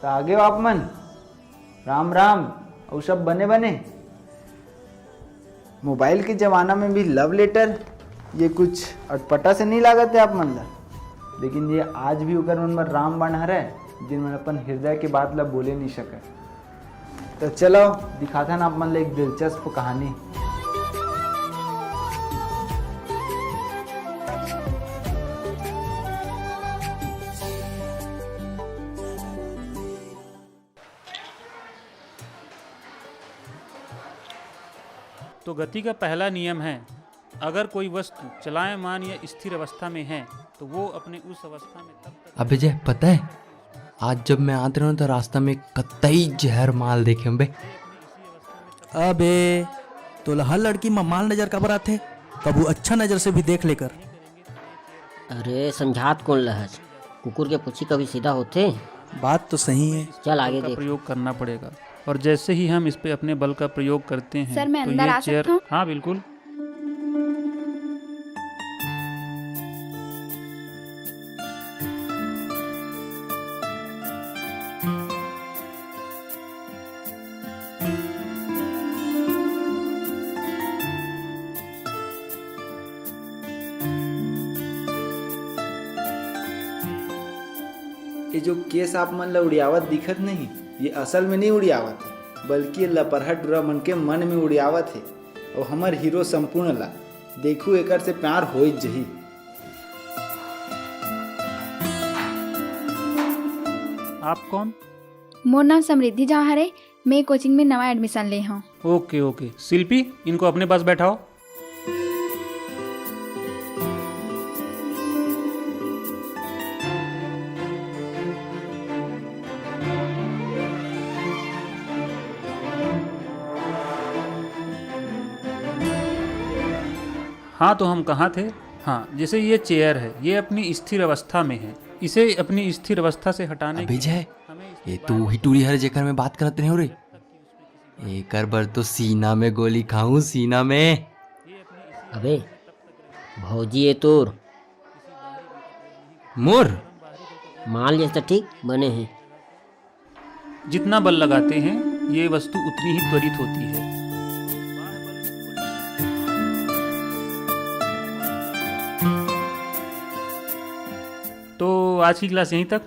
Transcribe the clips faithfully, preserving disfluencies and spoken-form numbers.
त आगे हो आप मन? राम राम। अउ सब बने बने? मोबाइल के जमाना में भी लव लेटर, ये कुछ अटपटा से नहीं लागत है आप मन ला? लेकिन ये आज भी ओकर मन बर रामबाण हरय, जिन मन अपन हृदय के बात ला बोले नहीं सकय। तो चलो, दिखाथन आप मन ला एक दिलचस्प कहानी। तो गति का पहला नियम है, अगर कोई वस्तु चलायमान या स्थिर अवस्था में है, तो वो अपने उस अवस्था में तब तक अबे जय, पता है, आज जब मैं आत रहे हूँ तो रास्ता में कतई जहर माल देखे हूँ बे। अबे, तोला हर लड़की में माल नजर काबर आथे? कभू अच्छा नजर से भी देख लेकर। अरे, समझात कौन लहच? कुकुर के पूछी कभी सीधा होथे? बात तो सही है। चल, आगे का देख। प्रयोग करना पड़ेगा। और जैसे ही हम इस पे अपने बल का प्रयोग करते हैं, सर, मैं तो अंदर ये आ चेयर सकता हूँ? हाँ, बिल्कुल। ये जो केस आप मन ला उड़ियावत दिखत नहीं, ये असल में नहीं उड़ियावत है, बल्कि ये लपरहा टूरा मन के मन में उड़ियावत है। और हमर हीरो संपूर्ण ला देखू, एकर से प्यार होई जही। आप कौन? मोर नाम समृद्धि झा हरे। मैं कोचिंग में नवा एडमिशन ले हूँ। ओके, ओके। शिल्पी, इनको अपने पास बैठाओ। हाँ, तो हम कहाँ थे? हाँ, जैसे ये चेयर है, ये अपनी स्थिर अवस्था में है। इसे अपनी स्थिर अवस्था से हटाने अबे के जय, हमें इसके ये तो वही टूरी हर जेकर में बात करत रहे हो रे। एकर बर तो सीना में गोली खाऊं, सीना में। अबे, भौजी ये तोर। मोर? माल जैसा ठीक बने हैं। जितना बल लगाते हैं, ये वस्तु उतनी ही त्वरित होती है। तो आज की क्लास यहीं तक।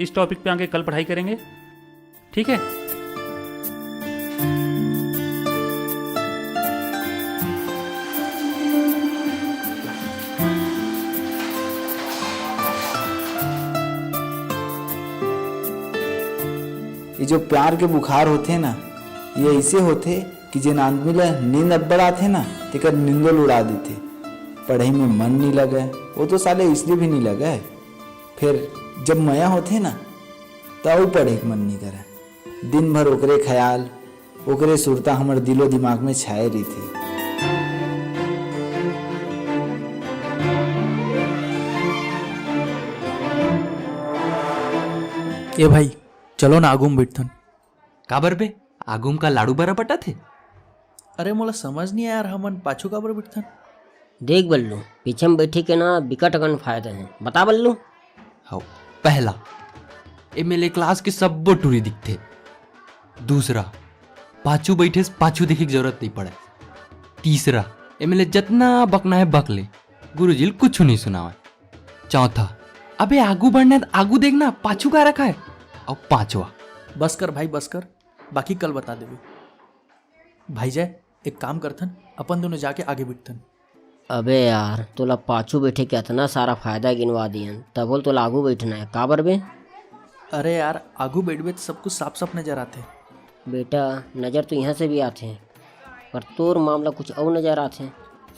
इस टॉपिक पे आगे कल पढ़ाई करेंगे। ठीक है। ये जो प्यार के बुखार होथे ना, ये ऐसे होथे कि जेन आदमी ला नींद अब्बड़ आथे ना, तेकर नींदो ल उड़ा देथे। पढ़ई में मन नी लगय, वो तो साले इसलिए भी नी लगय। फिर जब मया होथे ना, त अउ पढ़े के मन नी करय। दिन भर ओकरे ख्याल, ओकरे सुरता हमर दिलो दिमाग में छाए रहिथे। ए भाई, चलो ना आगू में बैठथन। काबर बे, आगू में का लाड़ू बरा बटत हे? अरे मोला समझ नहीं आया यार, हमन पाछू काबर बैठथन? देख बल्लू, पीछे में बैठे के ना बिकट अकन फायदा हे। बता बल्लू। हव, पहला, एमे ले क्लास के सब्बो टूरी दिखथे। दूसरा, पाछू बैठे से पाछू देखे के जरूरत नहीं पड़े। तीसरा, एमे ले जतना बकना हे बक ले, गुरुजी ल कुछु नहीं सुनावे। चौथा, अबे आगू बढ़ना हे त आगू देखना, पाछू का रखा हे? और पांचवा, बस कर भाई, बस कर, बाकी कल बता देबे। भाई जय, एक काम करथन, अपन दोनों जाके आगे बैठथन। अबे यार, तोला पाछू बैठे के अतना सारा फायदा गिनवा दियन, तभो ले तोला आगू बैठना हे, काबर बे? अरे यार, आगू बैठबे त सब कुछ साफ साफ नजर आथे। बेटा, नजर तो यहाँ से भी आथे, पर तोर मामला कुछ अउ नजर आथे।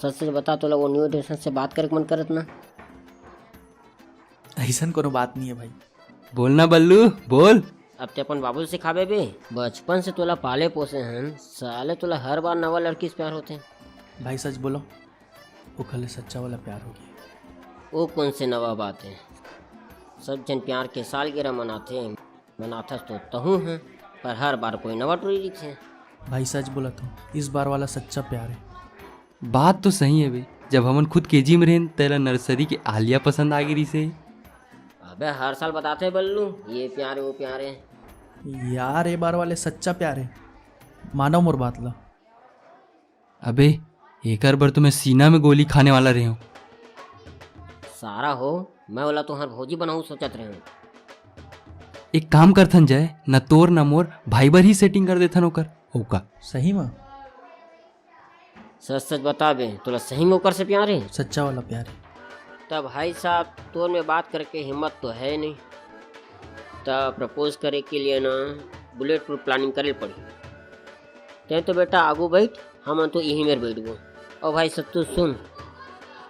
सच सच बता, तोला वो न्यू एडमिशन से बात करे के मन करत ना? अइसन कोनो बात नहीं हे भाई। बोलना बल्लू, बोल। अब ते अपन बाबू से सिखाबे बे, बचपन से तोला पाले पोसे हन, साले तोला हर बार नवा लड़की से प्यार होथे। भाई सच बोलो, ओखर ले सच्चा वाला प्यार हो गया। ओ कौन से नवा बात हे? सब झन प्यार के सालगिरह मनाथे, मनाथस तो तहूँ हे, पर हर बार कोई नवा टूरी दिखथे। भाई सच बोलत हूँ, इस बार वाला सच्चा प्यार हे। बात तो सही हे बे, जब हमन खुद केजी में रहेन, तेला नर्सरी के आलिया पसंद आ गे रिहिसे। अबे हर साल बताथे बल्लू, ये प्यार हे, वो प्यार हे। यार, ये बार वाले सच्चा प्यार है, मानो मोर बात ला। अबे, एकर बर तो मैं सीना में गोली खाने वाला रहे हूँ। सारा हो, मैं ओला तुहर भौजी बनाऊ सोचत रहे हूँ। एक काम करथन जय, न तोर न मोर भाई बर ही सेटिंग कर देथन ओकर। ओका सही में? सच सच बताबे, तोला सही में ओकर से प्यार है? सच्चा वाला प्यार है। तब भाई साहब, तोर में बात करके हिम्मत तो है नहीं, तब प्रपोज करे के लिए ना बुलेट प्रूफ प्लानिंग करे पड़ी। तैं तो बेटा आगू बैठ, हमन तो यहीं मेर बैठबो। और भाई सत्तू सुन,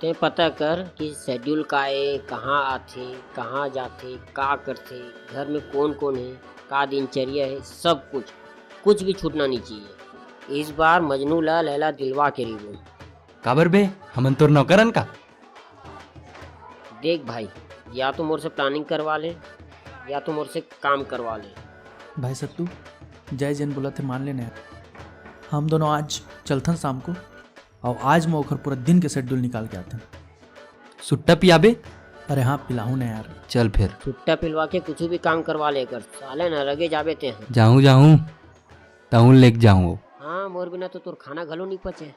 तैं पता कर कि शेड्यूल का है, कहाँ आथे, कहाँ जाथे, का करथे, घर में कौन कौन है, का दिनचर्या है, सब कुछ, कुछ भी छूटना नहीं चाहिए। इस बार मजनू ला लैला दिलवा के रहिबो। काबर बे, हमन तोर नौकरन का? देख भाई, या तो मोर से प्लानिंग करवा ले, या तो मोर से काम करवा ले। भाई सत्तू, जय जेन बोलत हे मान लेना यार। हम दोनों आज चलथन शाम को, और आज मैं ओखर पूरा दिन के शेड्यूल निकाल के आथन। सुट्टा पियाबे? अरे हाँ, पिलाहूँ ना यार। चल फिर। सुट्टा पिलवा के कुछ भी काम करवा ले कर, साले न रगे जाबे ते हैं। जाहूँ, जाहूँ, तहूँ लेके जाहूँ। हाँ, मोर बिना तो तोर खाना घलो नहीं पचे।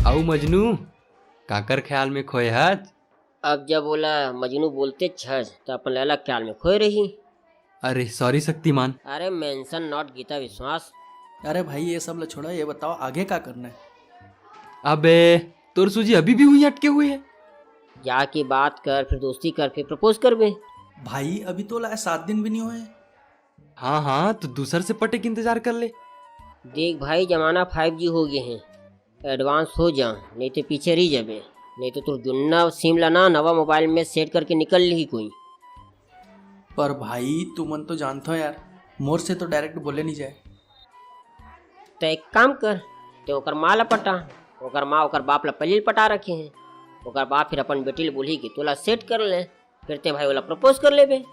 अउ मजनू, काकर ख्याल में खोए हच? अब जब ओला मजनू बोलते छस, त अपन लैला ख्याल में खोए रही। अरे सॉरी शक्तिमान। अरे मेंशन नॉट गीता विश्वास। अरे भाई, ये सब ल छोड़ा, ये बताओ आगे का करना है? अबे, तोर सूजी अभी भी हुई अटके हुए है। जाके बात कर, फिर दोस्ती कर, फिर प्रपोज करबे। भाई, अभी तो लाए सात दिन भी नहीं हुए। हाँ हाँ, तो दूसर से पटे के इंतजार कर ले। देख भाई, जमाना फाइव जी हो गए हैं, एडवांस हो जा, नहीं तो पीछे रह जाबे, नहीं तो तोर जुन्ना सिम ला ना नवा मोबाइल में सेट करके निकल ली कोई। पर भाई, तुमन तो जानथो यार, मोर से तो डायरेक्ट बोले नहीं जाए। तो एक काम कर, ते ओकर माँ ला पटा, ओकर माँ ओकर बाप ला पहले पटा रखे हैं, ओकर बाप फिर अपन बेटी ला बोली कि तोला सेट कर ले, फिर ते भाई ओला प्रपोज कर लेबे।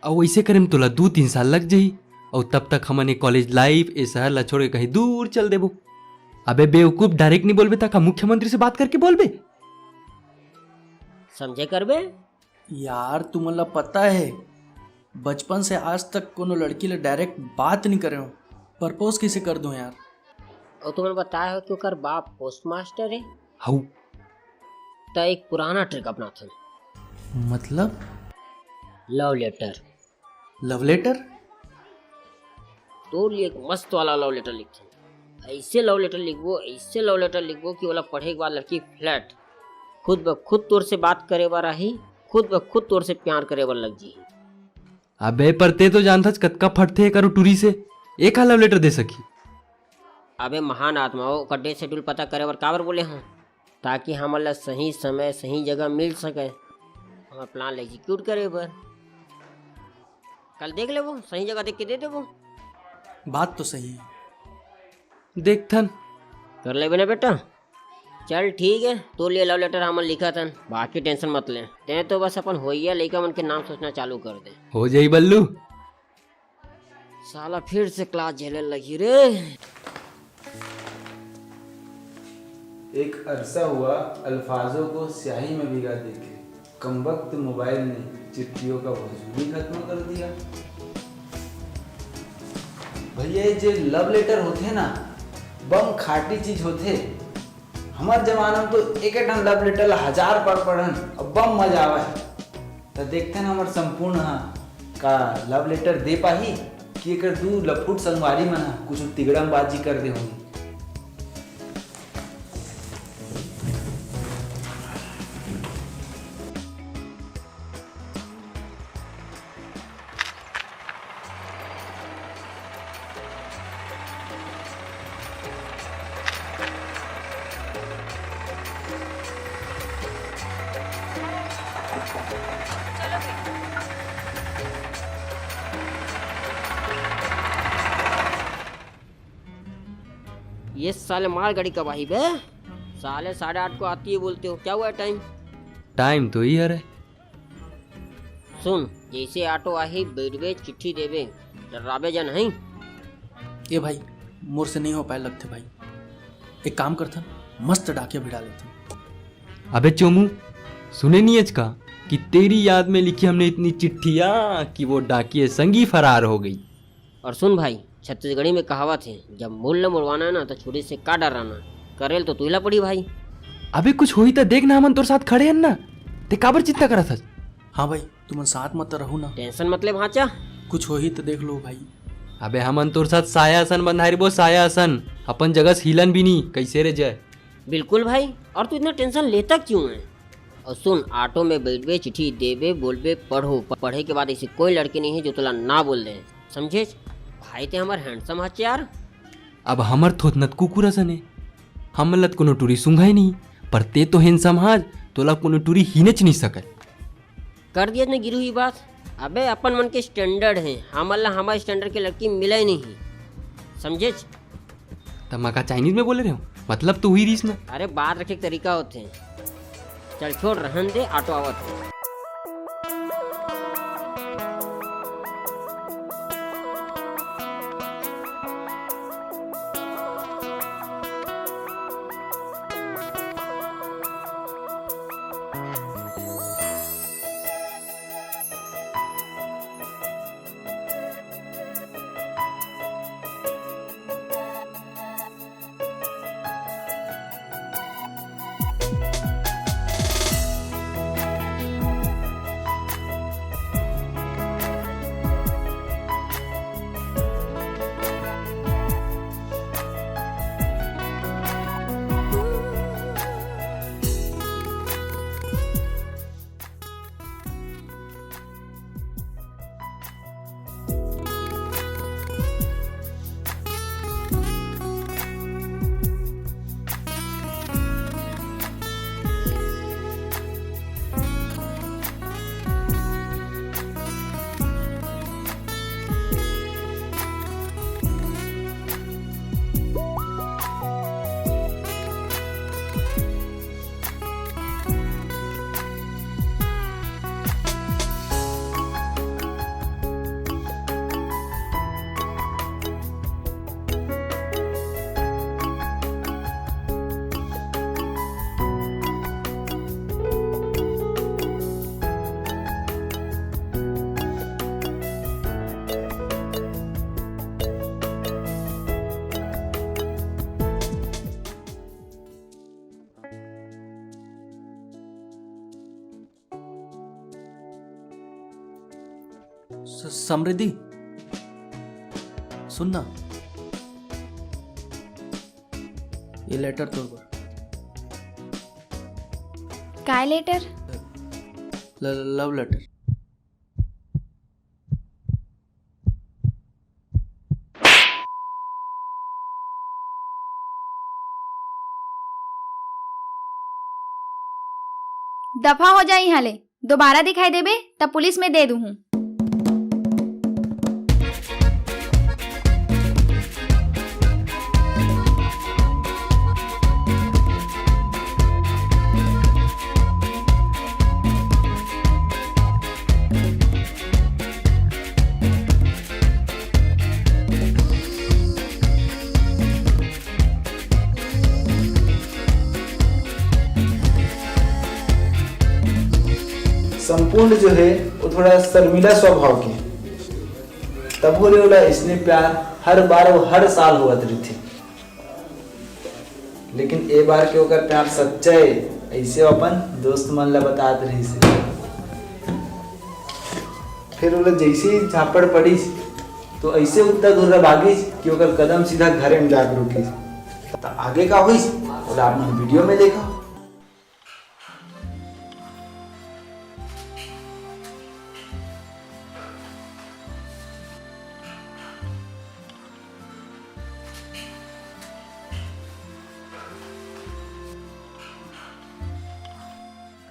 अउ वैसे करे में तोला दू तीन साल लग जाही, अउ तब तक हमन ये कॉलेज लाइफ, ये शहर ला छोड़ के कहीं दूर चल देबो। अबे बेवकूफ, डायरेक्ट नहीं बोलबे, त का मुख्यमंत्री से बात करके बोलबे? समझे करबे। यार, तुमन ला पता है, बचपन से आज तक कोनो लड़की ले डायरेक्ट बात नहीं करे हो, प्रपोज कैसे कर दूं यार? और तुमन बताए हो कि ओकर बाप पोस्टमास्टर है। हऊ। त एक पुराना ट्रिक अपनाथन। मतलब? लव लेटर। लव लेटर? तोर लिए एक मस्त वाला लव लेटर लिखथन। ऐसे लव लेटर लिखबो, ऐसे लव लेटर लिखबो कि ओला पढ़े के बाद लड़की फ्लैट, खुद ब खुद तोर से बात करे बर आही, खुद ब खुद तोर से प्यार करे बर लग जाही। अबे पर ते तो जानथस कतका फटथे करो टूरी से, एक लव लेटर दे सकी। अबे महान आत्मा हो, ओकर डेथ शेड्यूल पता करे बर काबर बोले हंव? ताकि हमन ला सही समय, सही जगह मिल सके, हमर प्लान ला एग्जीक्यूट करे बर। कल देख लेबो, सही जगह देख के दे देबो। बात तो सही है। देखथन। कर लेबे ना बेटा। चल ठीक है, तोर लिए लव लेटर हमन लिखत हन, बाकी टेंशन मत ले। तैं तो बस अपन होइया लइका मन के नाम सोचना चालू कर दे। हो जाई बल्लू। साला फिर से क्लास झेले लगी रे। एक अरसा हुआ अल्फाजों को स्याही में भिगा देखे, कमबख्त मोबाइल ने चिट्ठियों का वजूद ही खत्म कर दिया। भैया, ये जे लव लेटर होथे ना, बम खाटी चीज होथे। हमर जमाना में तो एक ठन लव लेटर ला हजार बार पढ़न, अब बम मजा आवय। त देखथन हमर संपूर्ण ह का लव लेटर दे पाही कि एकर दू लफुट संगवारी मन ह कुछ तिगड़मबाजी कर दे होही। ये साले मालगाड़ी कब आही बे? साले साढ़े आठ को आती है बोलते हो, क्या हुआ है टाइम? टाइम तो ही हरे। सुन, जैसे ऑटो आही, बैठबे, चिट्ठी देबे, डर्राबे जन हई। ए भाई, मोर से नहीं हो पाए लगथे भाई। एक काम करथन, मस्त डाकिया भिड़ा लेथन। अबे चोमू, सुने नहीं आज का कि तेरी याद में लिखी हमने इतनी चिट्ठियां कि वो डाकिए संगी फरार हो गई। और सुन भाई, छत्तीसगढ़ी में कहावत है, जब मूल न मुड़वाना है ना, तो छुरी से का डराना, करेल तो तुहिला पड़ी भाई। अबे कुछ होही त देख ना, हमन तोर साथ खड़े हन ना, ते काबर चिंता करत हस? हाँ भाई, तुमन साथ म त रहू ना। टेंशन मत ले भांचा। कुछ होही त देख लो भाई। अबे हमन तोर साथ साया असन बंधाए रहिबो, साया असन, अपन जगह से हिलन भी नहीं, कैसे रे जय? बिल्कुल भाई, और तू इतना टेंशन लेता क्यों है? और सुन, ऑटो में बैठबे, चिट्ठी देबे, बोलबे, पढ़ो। प-, पढ़े के बाद ऐसी कोई लड़की नहीं है जो तोला ना बोल दे, समझेच? भाई ते हमर हैंडसम हच यार। अब हमर थोथनत कुकुर असन हे, हमन ल त कोनो टूरी सूंघय नहीं, पर ते तो हैंडसम हच, तोला कोनो टूरी हिनेच नहीं सकय। कर दियस न गिरू ही बात। अबे अपन मन के स्टैंडर्ड है, हमन ला हमर स्टैंडर्ड के लड़की मिलय नहीं, समझेच? त मैं का चाइनीज में बोले रहे हो? मतलब तो हुई रहीस ना। अरे बात रखे के तरीका होथे। चल छोड़, रहन दे, ऑटो आवत है। स-, समृद्धि, सुन ना, ये लेटर तोर बर। काय लेटर? ल-, लव लेटर। दफा हो जा इहाँ ले, दोबारा दिखाई देबे त पुलिस में दे दूहूं। संपूर्ण जो हे, वो थोड़ा शर्मीला स्वभाव के, तभो ले ओला अइसने प्यार हर बार अउ हर साल होवत रहिथे। लेकिन ए बार के ओकर प्यार सच्चा हे, अइसे वो अपन दोस्त मन ला बतात रहिस हे। फेर ओला जइसे ही झापड़ पड़िस, तो अइसे उत्ता धुर्रा भागिस कि ओकर कदम सीधा घरे में जाके रुकिस। त आगे का होइस, ओला आप मन वीडियो में देखा।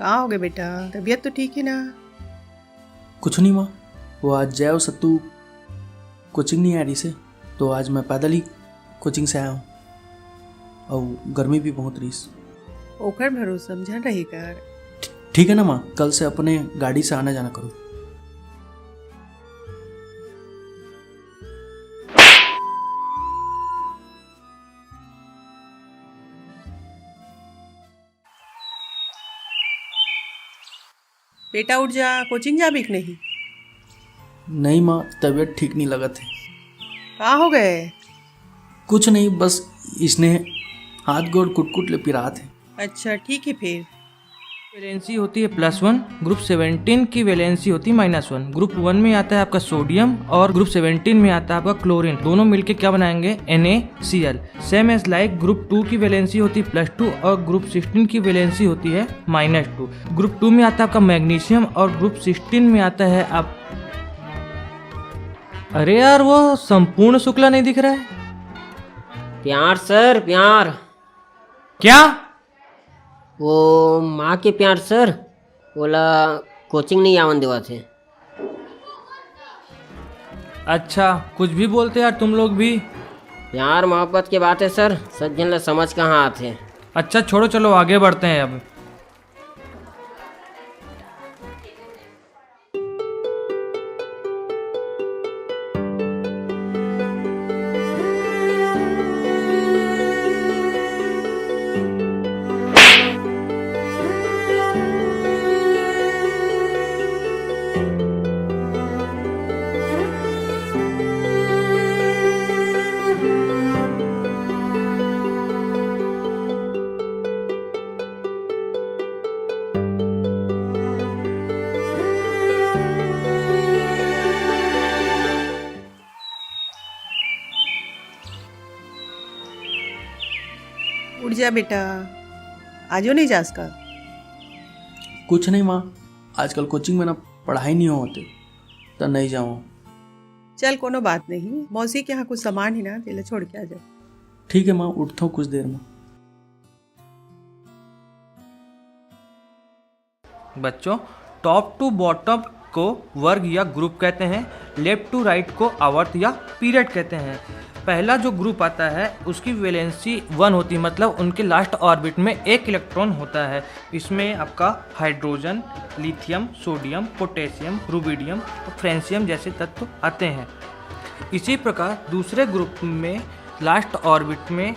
का होगे बेटा, तबीयत तो ठीक हे ना? कुछ नहीं माँ, वो आज जय अउ सत्तू कोचिंग नहीं आ रहिस हे, तो आज मैं पैदल ही कोचिंग से आया हूँ। अउ गर्मी भी बहुत रहिस। ओकर भरोसा म झन रहे कर। ठी-, ठीक है ना माँ, कल से अपने गाड़ी से आना जाना करो। बेटा उठ जा, कोचिंग जाबे कि नहीं? नहीं माँ, तबीयत ठीक नहीं लगत हे। का होगे? कुछ नहीं, बस इसने हाथ गोड़ कुटकुट ले पिरात हे। अच्छा, ठीक है फिर। वैलेंसी होती है प्लस वन, ग्रुप सेवनटीन की वैलेंसी होती है माइनस वन। ग्रुप वन में आता है आपका सोडियम और ग्रुप सेवनटीन में आता है आपका क्लोरीन। दोनों मिलके क्या बनाएंगे? N A C L. Same as like group two की वैलेंसी होती है प्लस टू और ग्रुप सिक्सटीन की वैलेंसी होती है माइनस टू। ग्रुप टू में आता है आपका मैग्नीशियम और ग्रुप सिक्सटीन में आता है आप, अरे यार, वो संपूर्ण शुक्ला नहीं दिख रहा है। प्यार सर, प्यार। क्या? वो माँ के प्यार सर, ओला कोचिंग नहीं आवन देवत हे। अच्छा, कुछ भी बोलते यार तुम लोग भी। प्यार मोहब्बत के बात है सर, सब झन ला समझ कहाँ आथे। अच्छा छोड़ो, चलो आगे बढ़ते हैं अब। उठ जा बेटा, आजो नहीं जास का? कुछ नहीं माँ, आजकल कोचिंग में ना पढ़ाई नहीं होते, त नहीं जाऊँ। चल, कोनो बात नहीं, मौसी के यहाँ कुछ सामान है ना, तेला छोड़ के आ जा। ठीक है माँ, उठता हूँ कुछ देर में। बच्चों, टॉप टू बॉटम को वर्ग या ग्रुप कहते हैं, लेफ्ट टू राइट को आवर्त या पीरियड कहते हैं। पहला जो ग्रुप आता है उसकी वैलेंसी वन होती है, मतलब उनके लास्ट ऑर्बिट में एक इलेक्ट्रॉन होता है। इसमें आपका hydrogen, lithium, sodium, potassium, rubidium और फ्रेंशियम जैसे तत्व आते हैं। इसी प्रकार दूसरे ग्रुप में लास्ट ऑर्बिट में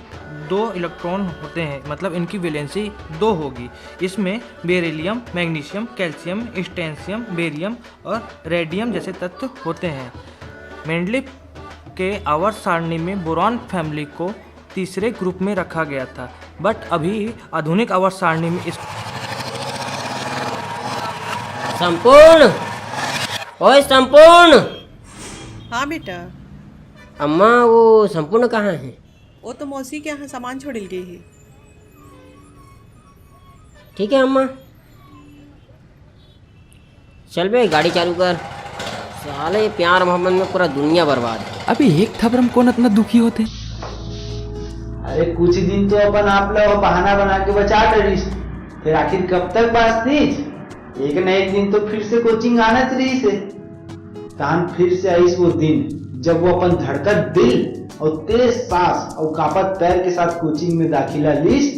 दो इलेक्ट्रॉन होते हैं, मतलब इनकी वैलेंसी दो होगी। इसमें beryllium, magnesium, calcium, strontium, barium और रेडियम जैसे तत्व होते हैं। मेंडलीफ के आवर्त सारणी में बोरॉन फैमिली को तीसरे ग्रुप में रखा गया था, बट अभी आधुनिक आवर्त सारणी में इस संपूर्ण, ओए संपूर्ण। हाँ बेटा। अम्मा, वो संपूर्ण कहाँ है? वो तो मौसी के यहाँ सामान छोड़े ल गई है। ठीक है अम्मा, चल बे, गाड़ी चालू कर। साले, ये प्यार मोहब्बत में पूरा दुनिया बर्बाद है। अबे, एक थपरा म कोन अतना दुखी होथे? अरे, कुछ दिन तो अपन आप ला बहाना बना के बचा डरिस, फिर आखिर कब तक बांचतीस? एक न एक दिन तो फिर से कोचिंग आना च रहिस हे। तहान फिर से आइस वो दिन, जब वो अपन धड़कत दिल अउ तेज सांस अउ कांपत पैर के साथ कोचिंग में दाखिला लीस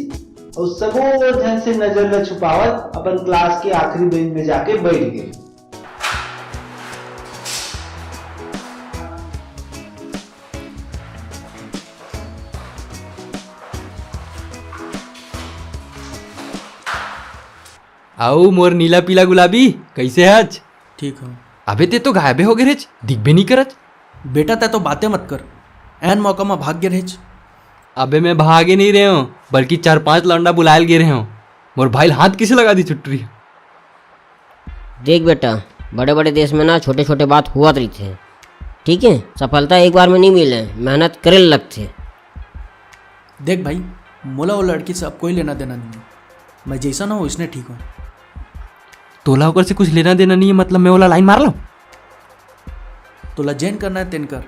अउ सबो झन से नजर ल छुपावत अपन क्लास के आखिरी बेंच में जाके बैठ गे। अउ मोर नीला पीला गुलाबी, कइसे हच? ठीक हंव। अबे, तें तो गायबे हो गे रहेच, दिखबे नइ करच। बेटा, तैं तो बाते मत कर, ऐन मौका म भाग गे रहेच। अबे, मैं भागे नइ रहेंव, बल्कि चार पांच लौंडा बुलाय ल गे रहेंव। मोर भाई ल हाथ कइसे लगा दिस छुट्टी। देख बेटा, बड़े-बड़े देश में ना छोटे-छोटे बात होवत रहिथे, ठीक हे? सफलता एक बार में नइ मिले, मेहनत करे ल लगथे। देख भाई, मोला वो लड़की से अब कोई लेना देना नइ हे। मैं जइसन हंव, वइसने ठीक हंव। तोला ओकर से कुछ लेना देना नइ हे, मतलब मैं ओला line मार लंव? तोला जेन करना हे, तेन कर।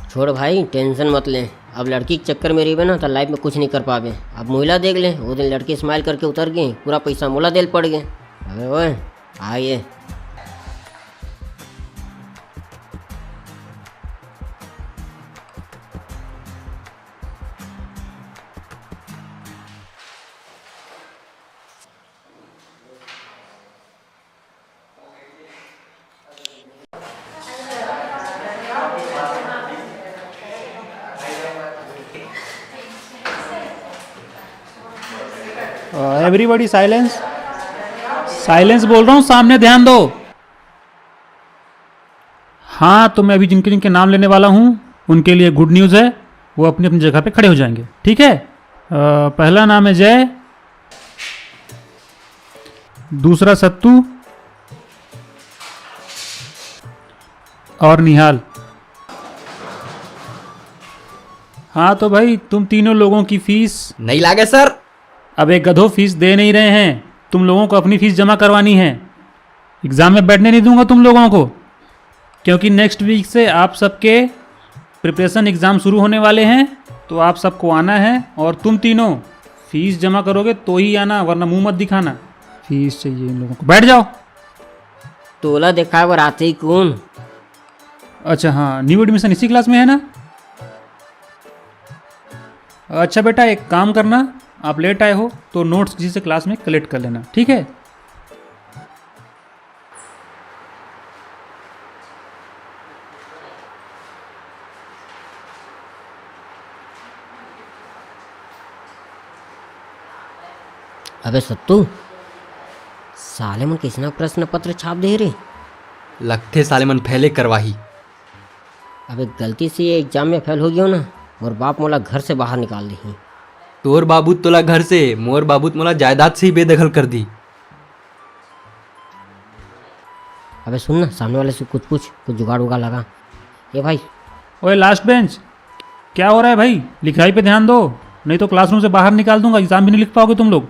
छोड़ भाई, tension मत ले। अब लड़की के चक्कर में रहिबे ना, त life में कुछ नइ कर पाबे। अब मोला देख ले, वो दिन लड़की smile करके उतर गे, पूरा पैसा मोला दे ल पड़ गे। अबे ओए, आ ये। Everybody silence, silence बोल रहा हूँ, सामने ध्यान दो। हाँ, तो मैं अभी जिनके जिनके नाम लेने वाला हूँ, उनके लिए good news है, वो अपनी अपनी जगह पे खड़े हो जाएंगे, ठीक है? अ, पहला नाम है जय, दूसरा सत्तू और निहाल। हाँ तो भाई, तुम तीनों लोगों की फीस। नहीं लागे सर। अबे गधो, फीस दे नहीं रहे हैं, तुम लोगों को अपनी फीस जमा करवानी है। एग्ज़ाम में बैठने नहीं दूंगा तुम लोगों को, क्योंकि नेक्स्ट वीक से आप सबके प्रिपरेशन एग्ज़ाम शुरू होने वाले हैं। तो आप सबको आना है और तुम तीनों फीस जमा करोगे तो ही आना, वरना मुंह मत दिखाना। फीस चाहिए इन लोगों को। बैठ जाओ। तोला देखाए बर आते ही कौन? अच्छा हाँ, न्यू एडमिशन इसी क्लास में है ना? अच्छा बेटा, एक काम करना, आप लेट आए हो तो नोट्स किसी से क्लास में कलेक्ट कर लेना, ठीक है? अबे सत्तू, साले मन कइसना प्रश्न पत्र छाप दे रे? लगथे साले मन फेले करवाही। अबे गलती से ये एग्जाम में फेल हो गयो ना, मोर बाप मोला घर से बाहर निकाल देही। तोर बाबू तोला घर से, मोर बाबू मोला जायदाद से ही बेदखल कर दी। अबे सुन ना, सामने वाले से कुछ पूछ, कुछ जुगाड़ उगाड़ लगा। ए भाई। ओए लास्ट बेंच, क्या हो रहा है भाई? लिखाई पे ध्यान दो, नहीं तो क्लासरूम से बाहर निकाल दूंगा, एग्जाम भी नहीं लिख पाओगे तुम लोग।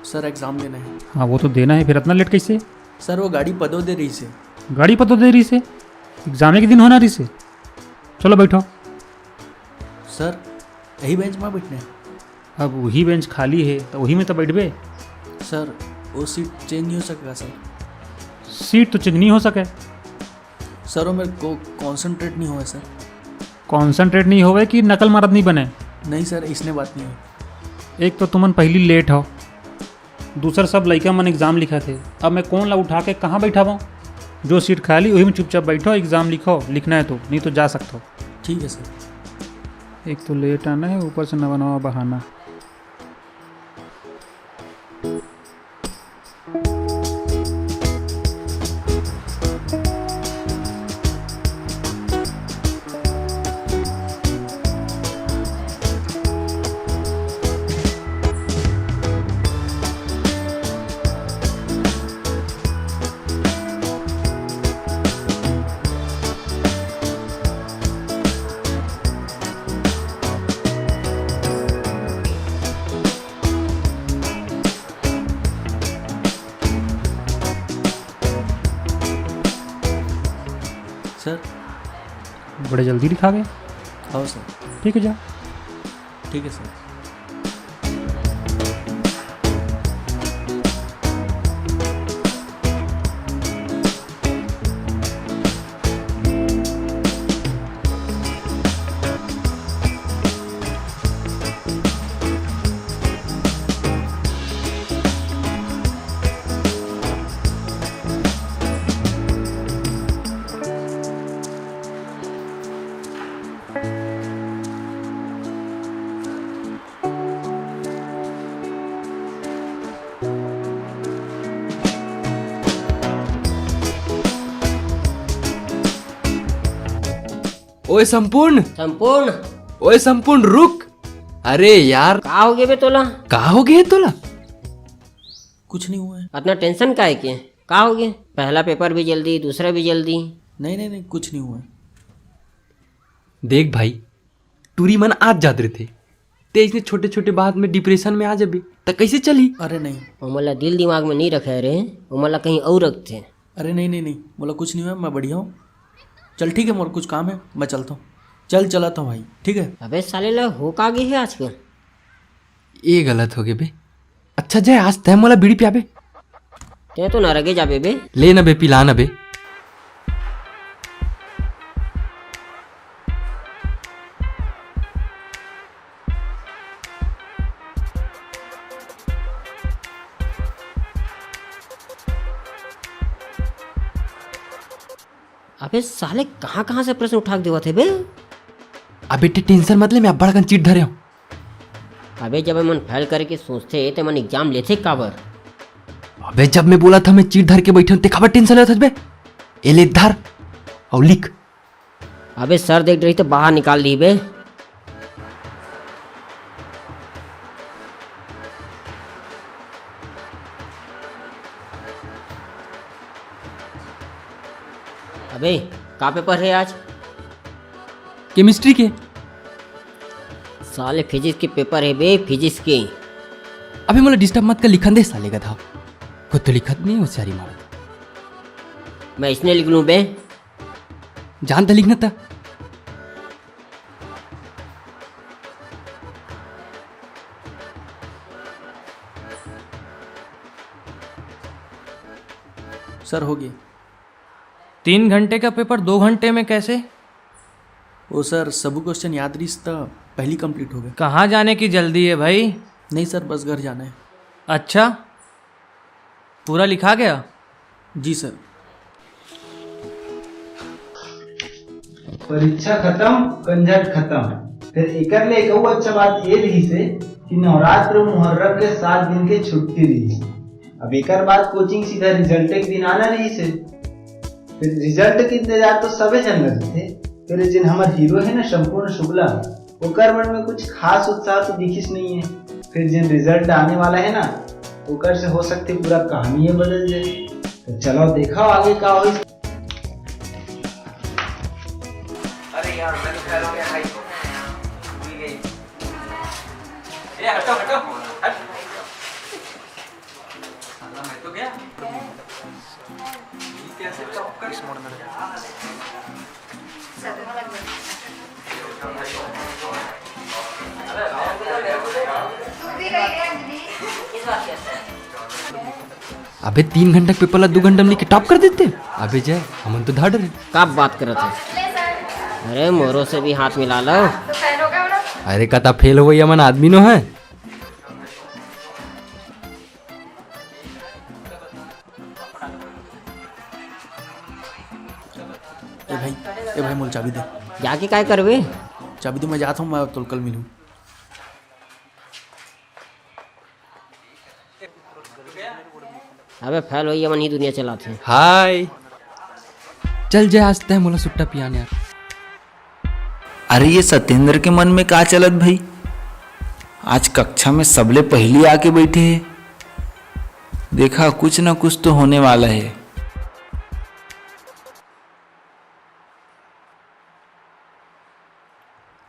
सर, एग्जाम देना है। हाँ, वो तो देना है, फिर इतना लेट कैसे? सर, वो गाड़ी पदो दे रही से। गाड़ी पदो दे रही से? एग्जाम के दिन होना रही से। चलो बैठो। सर, यही बेंच में बैठने हैं। अब वही बेंच खाली है, तो वही में तो बैठबे। सर, वो सीट चेंज नहीं हो सकेगा सर? सीट तो चेंज नहीं हो सके। सर, वो मेरे को कॉन्सेंट्रेट नहीं हुआ सर। कॉन्सेंट्रेट नहीं होवे कि नकल मारत नहीं बने? नहीं सर, इसने बात नहीं हुई। एक तो तुमन पहली लेट हो, दूसर सब लइका मन एग्जाम लिखत हे। अब मैं कौन ला उठा के कहाँ बैठावं? जो सीट खाली, वही में चुपचाप बैठो, एग्जाम लिखो, लिखना है तो, नहीं तो जा सकते हो। ठीक है सर। एक तो लेट आना है, ऊपर से नवा नवा बहाना। सर। बड़े जल्दी लिखा गए। हाँ सर। ठीक है, जा। ठीक है सर। ओए संपूर्ण, संपूर्ण। ओए संपूर्ण, रुक। अरे यार, का हो गे बे तोला? का हो गे तोला? कुछ नहीं हुआ है। अतना टेंशन काहे के? का हो गे? पहला पेपर भी जल्दी, दूसरा भी जल्दी। नहीं, नहीं, नहीं, कुछ नहीं हुआ है। देख भाई, टूरी मन आत जात रहिथे, ते इसने छोटे-छोटे बात में डिप्रेशन में आ जाबे, त कइसे चलही? अरे नहीं। ओमन ला दिल दिमाग में नहीं रखे रे, ओमन ला कहीं अउ रखथे। अरे नहीं, नहीं, नहीं, मोला कुछ नहीं हुआ, मैं बढ़िया हूँ। चल ठीक है, मोर कुछ काम है, मैं चलता हूँ। चल, चलत हूँ भाई, ठीक है? अबे साले ला हो का गे हे आजकल? ये गलत हो गे बे। अच्छा जय, आज तैं मोला बीड़ी पियाबे? तैं तो नरगे जाबे बे। ले न बे, पिला न बे। अबे साले, कहाँ-कहाँ से प्रश्न उठा के देवत हे बे? अबे, ते टेंशन मत ले, मैं अब्बड़ अकन चीट धरे हूँ। अबे, जब एमन फेल करे के सोचथे, त एमन एग्जाम लेथे काबर? अबे, जब मैं बोलत हँव मैं चीट धर के बइठे हँव, ते काबर टेंशन लेत हस बे? ए ले धर, अउ लिख। अबे, सर देख रही त बाहर निकाल दी बे। अबे, का पेपर हे आज? केमिस्ट्री के। साले फिजिक्स के पेपर हे बे, फिजिक्स के। अबे मोला डिस्टर्ब मत कर, लिखन दे साले गधा। खुद तो लिखत नहीं, होशियारी मारत। मैं इसने लिख लूं बे? जान त लिखना था। सर, हो गया। तीन घंटे का पेपर दो घंटे में कैसे? ओ सर, सबू क्वेश्चन याद रहिस त पहली कंप्लीट हो गए। कहाँ जाने की जल्दी है भाई? नहीं सर, बस घर जाना है। अच्छा, पूरा लिखा गया? जी सर। परीक्षा खत्म, कंझट खत्म। फिर एकर ले एक अउ अच्छा बात ये रहिस हे कि नवरात्र मुहर्रम के सात दिन के छुट्टी रहिस। अब एकर बाद कोचिंग सीधा रिजल्ट के दिन आना रहिस हे। फिर रिजल्ट के इंतजार तो सबे झन ल रहिथे। फिर जिन हमर हीरो हे ना संपूर्ण शुक्ला, ओकर मन में कुछ खास उत्साह तो दिखिस नहीं है। फिर जिन रिजल्ट आने वाला है ना, ओकर से हो सकथे पूरा कहानी ही बदल जाए। तो चलो देखो आगे का होई। अरे यार, मैं तो फेल हो गया भाई। भूल गई। ए, हटो, हटो, हट। साला, मैं तो गया। ये कैसे टॉप कर इस मोड़ में। अबे तीन घंटा के पेपर ला दू घंटा में लिख के टॉप कर देते। अबे जय, हमन तो धड़ रहे। का बात करत है? अरे मोरो से भी हाथ मिला लो। अरे कता फेल हो गई, हमन आदमी नो है। ए भाई, ए भाई, मोल चाबी दे। जाके काय करबे? चाबी दे, मैं जात हूँ, मैं तोल कल मिलूँ। अबे फेल होई, ये मन ही दुनिया चलाथे। हाय, चल जय, आज तय मोला सुट्टा पियान यार। अरे ये सत्येंद्र के मन में का चलत भाई? आज कक्षा में सबले पहली आके बैठे हे। देखा, कुछ ना कुछ तो होने वाला है।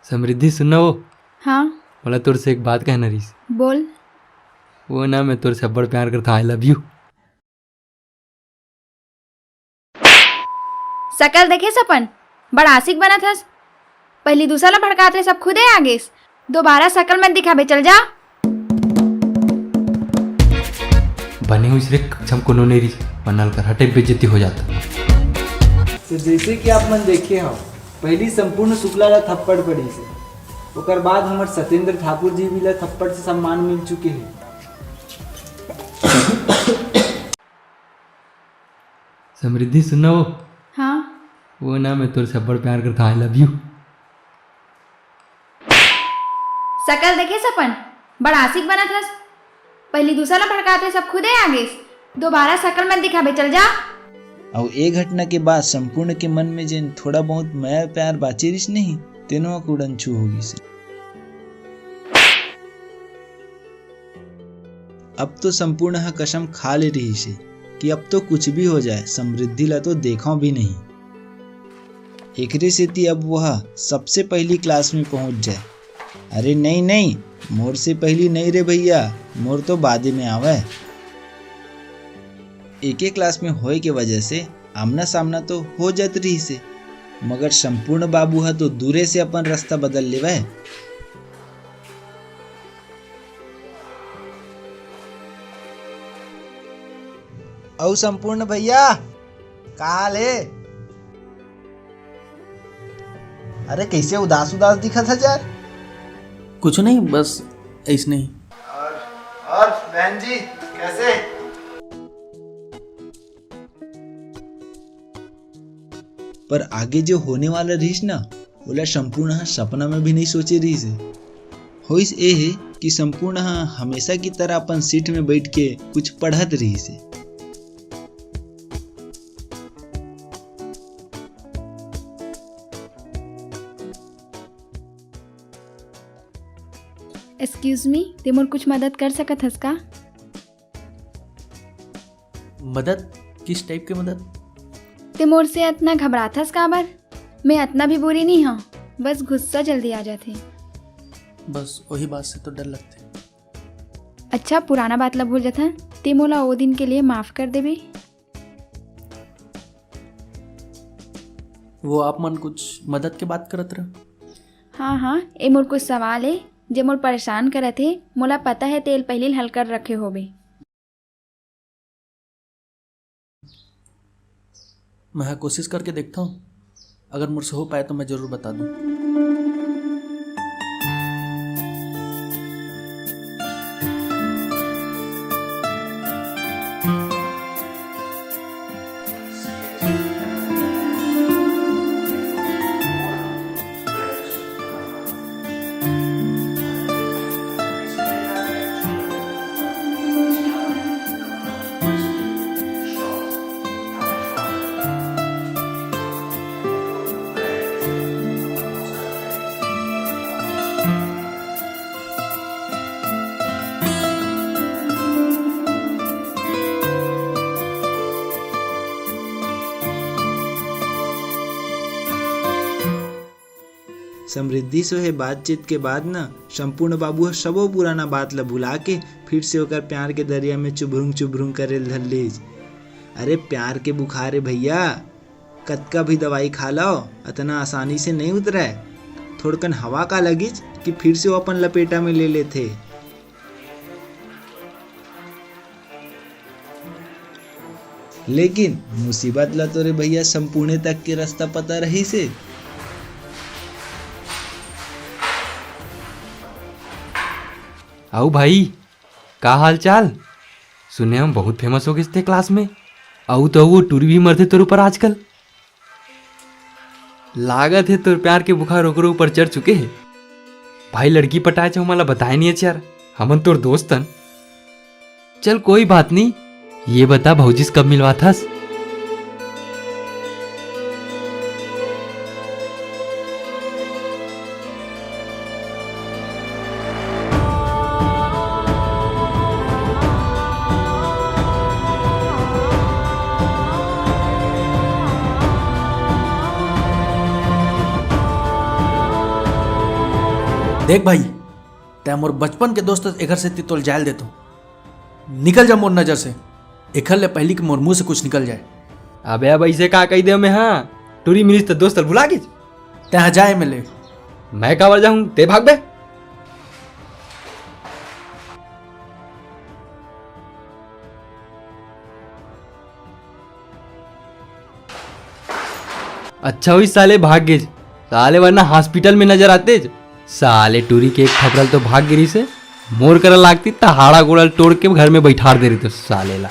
समृद्धि, सुन ना वो। हाँ। मोला तोर से एक बात कहना रहीस। बोल। वो ना, मैं तोर से अब्बड़ प्यार करता, I love you। सकल देखे सपन, बड़ आशिक बनत हस। पहली दूसरा ला भड़कात रहे, सब खुदे आ गेस। दोबारा सकल मत दिखाबे, चल जा। बने हुई सिर्फ कक्षा में कोनो नहीं रही, वरना लकर हटे बेइज्जती हो जाता। तो जैसे कि आप मन देखे हो, पहली संपूर्ण शुक्ला ला थप्पड़ पड़ी से, ओकर बाद हमर सत्येंद्र ठाकुर जी भी ला थप्पड़ से सम्मान मिल चुके हैं। समृद्धि, सुन ना वो। हाँ। वो ना, मैं तोर से अब्बड़ प्यार करता, I love you। सकल देखे सपन, बड़ आशिक बनत हस। पहली दूसरा ला भड़कात रहे, सब खुदे आ गेस। दोबारा सकल मत दिखाबे, चल जा। अउ ए घटना के बाद संपूर्ण के मन में जेन थोड़ा बहुत मया प्यार बाचे रिहिस नहीं, तेनो ह उड़न छू हो गिस। अब तो संपूर्ण ह कसम खा ले रिहिस हे कि अब तो कुछ भी हो जाए, समृद्धि ला तो देखंव भी नहीं। एकरे सेती अब वो ह सबसे पहिली class में पहुंच जाए। अरे नहीं, नहीं, मोर से पहिली नहीं रे भैया, मोर तो बादे में आवय। एके class में होए के वजह से आमना-सामना तो हो जात रिहिस हे, मगर संपूर्ण बाबू ह तो दूरे से अपन रास्ता बदल लेवय। अउ संपूर्ण भैया, का हाल हे? अरे, कइसे उदास उदास दिखत हस यार? कुछ नहीं, बस अइसने ही। और, और बहन जी, कैसे? पर आगे जो होने वाला रहिस ना, ओला संपूर्ण ह सपना में भी नहीं सोचे रहिस हे। होइस ए हे कि संपूर्ण ह हमेशा की तरह अपन सीट में बैठ के कुछ पढ़त रहिस हे। Excuse me, ते मोर कुछ मदद कर सकत हस का? मदद? किस type के मदद? ते मोर से अतना घबराथस काबर? मैं अतना भी बुरी नहीं हूँ, बस गुस्सा जल्दी आ जाथे। बस वही बात से तो डर लगथे। अच्छा, पुराना बात ला भूल जाथन, ते मोला ओ दिन के लिए माफ कर देबे। वो आप मन कुछ मदद के बात करत रहे? हाँ, हाँ, ए मोर कुछ सवाल हे, जे मोर परेशान करत हे। मोला पता हे, तेल पहिली हल कर रखे होबे। मैं कोशिश करके देखता हूँ, अगर मुझसे हो पाए तो मैं जरूर बता दूँ। समृद्धि से होए बातचीत के बाद न संपूर्ण बाबू ह सबो पुराना बात ल भुला के फिर से ओकर प्यार के दरिया में चुभरुंग चुभरुंग करे ल धर लीस। अरे प्यार के बुखार हे भैया, कतका भी दवाई खा लव, अतना आसानी से नहीं उतरय। थोड़कन हवा का लगिस कि फिर से वो अपन लपेटा में ले लेथे। लेकिन मुसीबत ला तो रे भैया संपूर्णे तक के रास्ता पता रहिस हे। अउ भाई, का हाल चाल? सुने हंव बहुत famous हो गिस ते class में। अउ तो वो टूरी भी मरथे तोर ऊपर आजकल। लागत हे तोर प्यार के बुखार ओकरो ऊपर चढ़ चुके हे। भाई, लड़की पटाए च हमन ला बताए नहीं हे यार, हमन तोर दोस्त हन। चल कोई बात नहीं, ये बता भौजी से कब मिलवाथस? देख भाई, तैं मोर बचपन के दोस्त हस, एखर सेती तोल जायल देथों। निकल जा मोर नजर से, एखर ले पहिली के मोर मुंह से कुछ निकल जाए। अबे अब अइसे का कहि देंव मैं, हाँ? टूरी मिलिस त दोस्त ल भुला गेस? तैं हा जाए में ले। मैं काबर जाहूं, तैं भाग बे। अच्छा होइस साले भाग गेस, साले वरना hospital में नजर आतेच। साले टूरी के एक थपरा ल तो भाग गे रहिस हे, मोर करा लागतिस त हाड़ा गोड़ा ल तोड़ के घर में बइठार दे रहितेंव साले ला।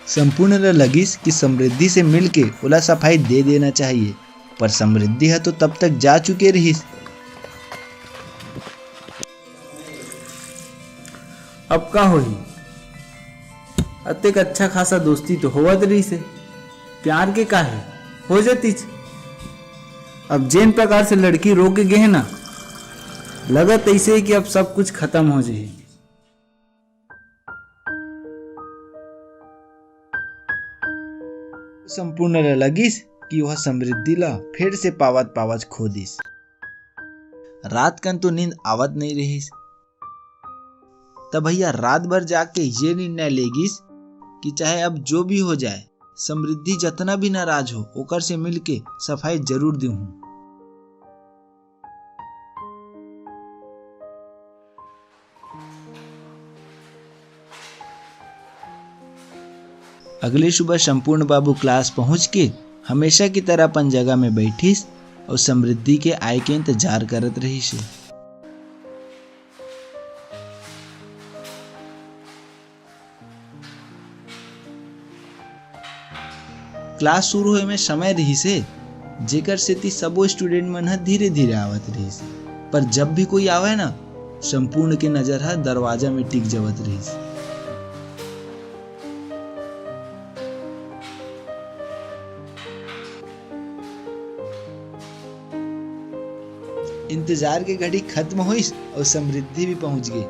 संपूर्ण ल लगिस कि समृद्धि से मिलके ओला सफाई दे देना चाहिए, पर समृद्धि ह तो तब तक जा चुके रहिस। अब का होही? अतेक अच्छा खासा दोस्ती तो होवत रहिस हे, प्यार के का हे, हो जतिस। अब जेन प्रकार से लड़की रो के गे हे ना, लगत अइसे हे कि अब सब कुछ खतम हो जाही। संपूर्ण ल लगिस कि वह समृद्धि ला फेर से पावत पावत खो दिस। रात कन तो नींद आवत नइ रहिस। त भैया रात भर जाके ये निर्णय ले गिस कि चाहे अब जो भी हो जाए, समृद्धि जतना भी नाराज हो, ओकर से मिलके सफाई जरूर देहूं। अगले सुबह संपूर्ण बाबू क्लास पहुंच के हमेशा की तरह अपन जगह में बैठिस और समृद्धि के आय के इंतजार करत रहिस हे। क्लास शुरू होए में समय रहिस हे, जेकर सेती सबो स्टूडेंट मन ह धीरे-धीरे आवत रहिस हे। पर जब भी कोई आवय ना, संपूर्ण के नजर ह दरवाजा में टिक जावत रहिस। इंतजार के घड़ी खत्म होइस अउ समृद्धि भी पहुंच गे।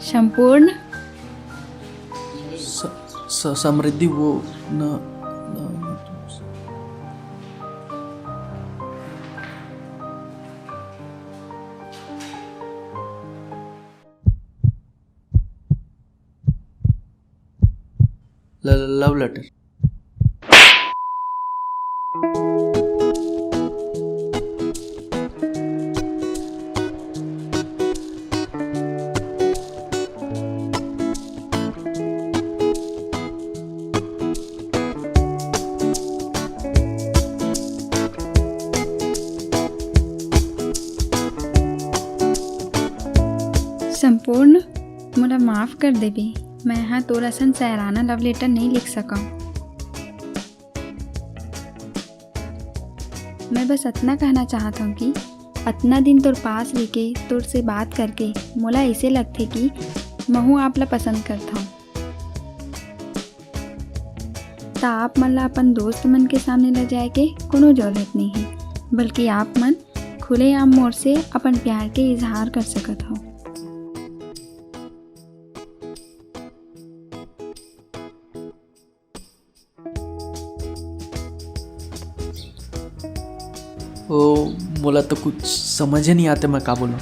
संपूर्ण। स-, स-, समृद्धि वो न, न, न, ल-, ल-, लव लेटर। संपूर्ण, मोला माफ कर देबे, मैं हा तोर असन शायराना लव लेटर नहीं लिख सकंव। मैं बस अतना कहना चाहत हंव कि अतना दिन तोर पास रहिके, तोर से बात करके मोला अइसे लगथे कि महूं आप ला पसंद करथंव। त आप मन ला अपन दोस्त मन के सामने ले जाए के कोनो जरूरत नइ हे, बल्कि आप मन खुलेआम मोर से अपन प्यार के इजहार कर सकत हव। ओ, मोला तो कुछ समझे नहीं आते, मैं का बोलूं।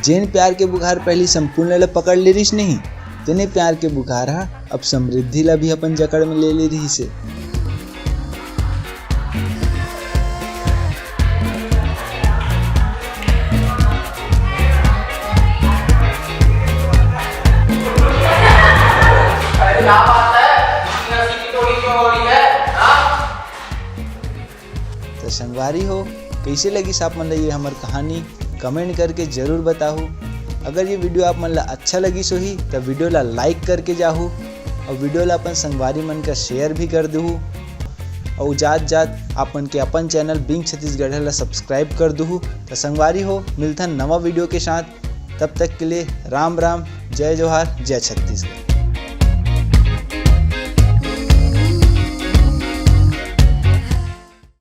जेन प्यार के बुखार पहली संपूर्ण ल पकड़ ले रिहिस नहीं, तेने प्यार के बुखार ह अब समृद्धि ला भी अपन जकड़ में ले ले रिहिस हे। अरे क्या बात है? इतनी हंसी की टोली क्यों हो रही है? हाँ? त संगवारी हो, कइसे लगिस आप मन ला ये हमर कहानी? कमेंट करके जरूर बताहू। अगर ये वीडियो आप मन ला अच्छा लगिस होही, त वीडियो ला लाइक करके जाहू अउ वीडियो ला अपन संगवारी मन का शेयर भी कर दूहू। अउ जात जात आप मन के अपन चैनल बिंग छत्तीसगढ़ ला सब्सक्राइब कर दूहू। त संगवारी हो, मिलथन नवा वीडियो के साथ। तब तक के लिए राम राम, जय जोहार, जय छत्तीसगढ़।